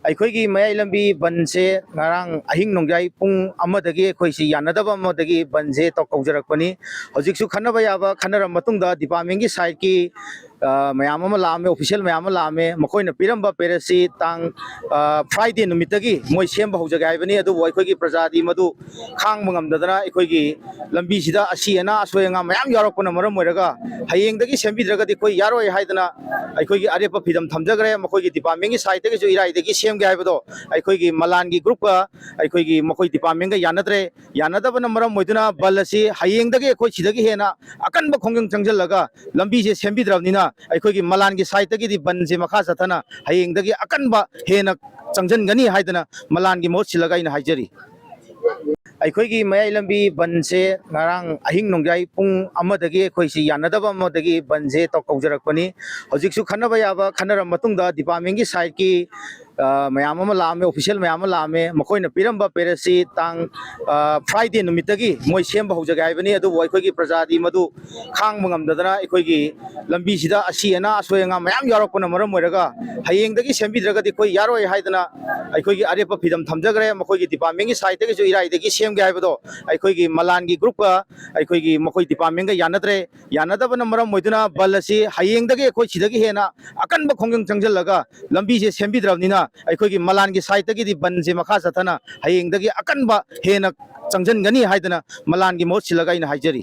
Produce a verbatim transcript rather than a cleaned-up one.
ꯑꯩꯈꯣꯏꯒꯤ ꯃꯌꯥꯏ ꯂꯝꯕꯤ ꯕꯟꯁꯦ ꯉꯔꯥꯡ ꯑꯍꯤꯡ ꯅꯣꯡꯌꯥꯏ ꯄꯨꯡ ꯑꯃꯗꯒꯤ ꯑꯩꯈꯣꯏꯁꯤ ꯌꯥꯅꯗꯕ ꯑꯃꯗꯒꯤ ꯕꯟꯁꯦ ꯇꯧ-, ꯀꯧꯖꯔꯛꯄꯅꯤ꯫ ꯍꯧꯖꯤꯛꯁꯨ ꯈꯟꯅꯕ ꯌꯥꯕ ꯈꯟꯅꯔꯕ ꯃꯇꯨꯡꯗ ꯗꯤꯄꯥꯔꯠꯃꯦꯟꯒꯤ ꯁꯥꯏꯠꯀꯤ, ꯑ, ꯃꯌꯥꯝ ꯑꯃ ꯂꯥꯛꯑꯝꯃꯦ, ꯑꯣꯐꯤꯁꯤꯌꯦꯜ ꯃꯌꯥꯝ ꯑꯃ ꯂꯥꯛꯑꯝꯃꯦ꯫ ꯃꯈꯣꯏꯅ ꯄꯤꯔꯝꯕ ꯄꯦꯔꯦꯠꯁꯤ ꯇꯥꯡ, ꯑ, ꯐ꯭ꯔꯥꯏꯗꯦ ꯅꯨꯃꯤꯠꯇꯒꯤ ꯃꯣꯏ ꯁꯦꯝꯕ ꯍꯧꯖꯒꯦ ꯍꯥꯏꯕꯅꯤ꯫ ꯑꯗꯨꯕꯨ ꯑꯩꯈꯣꯏꯒꯤ ꯄ꯭ꯔꯖꯥꯗꯤ ꯃꯗꯨ ꯈꯥꯡꯕ ꯉꯝꯗꯗꯅ ꯑꯩꯈꯣꯏꯒꯤ ꯂꯝꯕꯤꯁꯤꯗ ꯑꯁꯤ ꯑꯅꯥ ꯑꯁꯣꯏ ꯑꯉꯥꯝ ꯃꯌꯥꯝ ꯌꯥꯎꯔꯛꯄꯅ ꯃꯔꯝ ꯑꯣꯏꯔꯒ ꯍꯌꯦꯡꯗꯒꯤ ꯁꯦꯝꯕꯤꯗ꯭ꯔꯒꯗꯤ ꯑꯩꯈꯣꯏ ꯌꯥꯔꯣꯏ ꯍꯥꯏꯗꯅ ꯑꯩꯈꯣꯏꯒꯤ ꯑꯔꯦꯞꯄ ꯐꯤꯗꯝ ꯊꯝꯖꯈ꯭ꯔꯦ꯫ ꯃꯈꯣꯏꯒꯤ ꯗꯤꯄꯥꯔꯠꯃꯦꯟꯒꯤ ꯁꯥꯏꯠꯇꯒꯤꯁꯨ ꯏꯔꯥꯏꯗꯒꯤ ꯁꯦꯝꯒꯦ ꯍꯥꯏꯕꯗꯣ ꯑꯩꯈꯣꯏꯒꯤ ꯃꯂꯥꯟꯒꯤ ꯒ꯭ꯔꯨꯞꯀ ꯑꯩꯈꯣꯏꯒꯤ ꯃꯈꯣꯏ ꯗꯤꯄꯥꯔꯠꯃꯦꯟꯒ ꯌꯥꯅꯗ꯭ꯔꯦ꯫ ꯌꯥꯅꯗꯕꯅ ꯃꯔꯝ ꯑꯣꯏꯗꯨꯅ ꯕꯟ ꯑꯁꯤ ꯍꯌꯦꯡꯗꯒꯤ ꯑꯩꯈꯣꯏ ꯁꯤꯗꯒꯤ ꯍꯦꯟꯅ ꯑꯀꯟꯕ ꯈꯣꯡꯖꯪ ꯆꯪꯁꯤꯜꯂꯒ ꯂꯝꯕꯤꯁꯦ ꯁꯦꯝꯕꯤꯗ꯭ꯔꯕꯅꯤꯅ ꯑꯩꯈꯣꯏꯒꯤ ꯃꯂꯥꯟꯒꯤ ꯁꯥꯏꯠꯇꯒꯤꯗꯤ ꯕꯟꯁꯦ ꯃꯈꯥ ꯆꯠꯊꯅ ꯍꯌꯦꯡꯗꯒꯤ ꯑꯀꯟꯕ ꯍꯦꯟꯅ ꯆꯪꯁꯤꯟꯒꯅꯤ ꯍꯥꯏꯗꯅ ꯃꯂꯥꯟꯒꯤ ꯃꯍꯨꯠ ꯁꯤꯜꯂꯒ ꯑꯩꯅ ꯍꯥꯏꯖꯔꯤ꯫ ꯑꯩꯈꯣꯏꯒꯤ ꯃꯌꯥꯏ ꯂꯝꯕꯤ ꯕꯟꯁꯦ ꯉꯔꯥꯡ ꯑꯍꯤꯡ ꯅꯣꯡꯌꯥꯏ ꯄꯨꯡ ꯑꯃꯗꯒꯤ ꯑꯩꯈꯣꯏꯁꯤ ꯌꯥꯅꯗꯕ ꯑꯃꯗꯒꯤ ꯕꯟꯁꯦ ꯇꯧ-, ꯀꯧꯖꯔꯛꯄꯅꯤ꯫ ꯍꯧꯖꯤꯛꯁꯨ ꯈꯟꯅꯕ ꯌꯥꯕ ꯈꯟꯅꯔꯕ ꯃꯇꯨꯡꯗ ꯗꯤꯄꯥꯔꯠꯃꯦꯟꯒꯤ ꯁꯥꯏꯠꯀꯤ, ꯑ, ꯃꯌꯥꯝ ꯑꯃ ꯂꯥꯛꯑꯝꯃꯦ, ꯑꯣꯐꯤꯁꯤꯌꯦꯜ ꯃꯌꯥꯝ ꯑꯃ ꯂꯥꯛꯑꯝꯃꯦ꯫ ꯃꯈꯣꯏꯅ ꯄꯤꯔꯝꯕ ꯄꯦꯔꯦꯠꯁꯤ ꯇꯥꯡ, ꯑ, ꯐ꯭ꯔꯥꯏꯗꯦ ꯅꯨꯃꯤꯠꯇꯒꯤ ꯃꯣꯏ ꯁꯦꯝꯕ ꯍꯧꯖꯒꯦ ꯍꯥꯏꯕꯅꯤ꯫ ꯑꯗꯨꯕꯨ ꯑꯩꯈꯣꯏꯒꯤ ꯄ꯭ꯔꯖꯥꯗꯤ ꯃꯗꯨ ꯈꯥꯡꯕ ꯉꯝꯗꯗꯅ ꯑꯩꯈꯣꯏꯒꯤ ꯂꯝꯕꯤꯁꯤꯗ ꯑꯁꯤ ꯑꯅꯥ ꯑꯁꯣꯏ ꯑꯉꯥꯝ ꯃꯌꯥꯝ ꯌꯥꯎꯔꯛꯄꯅ ꯃꯔꯝ ꯑꯣꯏꯔꯒ ꯍꯌꯦꯡꯗꯒꯤ ꯁꯦꯝꯕꯤꯗ꯭ꯔꯒꯗꯤ ꯑꯩꯈꯣꯏ ꯌꯥꯔꯣꯏ ꯍꯥꯏꯗꯅ ꯑꯩꯈꯣꯏꯒꯤ ꯑꯔꯦꯞꯄ ꯐꯤꯗꯝ ꯊꯝꯖꯈ꯭ꯔꯦ꯫ ꯃꯈꯣꯏꯒꯤ ꯗꯤꯄꯥꯔꯠꯃꯦꯟꯒꯤ ꯁꯥꯏꯠꯇꯒꯤꯁꯨ ꯏꯔꯥꯏꯗꯒꯤ ꯁꯦꯝꯒꯦ ꯍꯥꯏꯕꯗꯣ ꯑꯩꯈꯣꯏꯒꯤ ꯃꯂꯥꯟꯒꯤ ꯒ꯭ꯔꯨꯞꯀ ꯑꯩꯈꯣꯏꯒꯤ ꯃꯈꯣꯏ ꯗꯤꯄꯥꯔꯠꯃꯦꯟꯒ ꯌꯥꯅꯗ꯭ꯔꯦ꯫ ꯌꯥꯅꯗꯕꯅ ꯃꯔꯝ ꯑꯣꯏꯗꯨꯅ ꯕꯟ ꯑꯁꯤ ꯍꯌꯦꯡꯗꯒꯤ ꯑꯩꯈꯣꯏ ꯁꯤꯗꯒꯤ ꯍꯦꯟꯅ ꯑꯀꯟꯕ ꯈꯣꯡꯖꯪ ꯆꯪꯁꯤꯜꯂꯒ ꯂꯝꯕꯤꯁꯦ ꯁꯦꯝꯕꯤꯗ꯭ꯔꯕꯅꯤꯅ ꯑꯩꯈꯣꯏꯒꯤ ꯃꯂꯥꯟꯒꯤ ꯁꯥꯏꯠꯇꯒꯤꯗꯤ ꯕꯟꯁꯦ ꯃꯈꯥ ꯆꯠꯊꯅ ꯍꯌꯦꯡꯗꯒꯤ ꯑꯀꯟꯕ ꯍꯦꯟꯅ ꯆꯪꯁꯤꯟꯒꯅꯤ ꯍꯥꯏꯗꯅ ꯃꯂꯥꯟꯒꯤ ꯃꯍꯨꯠ ꯁꯤꯜꯂꯒ ꯑꯩꯅ ꯍꯥꯏꯖꯔꯤ꯫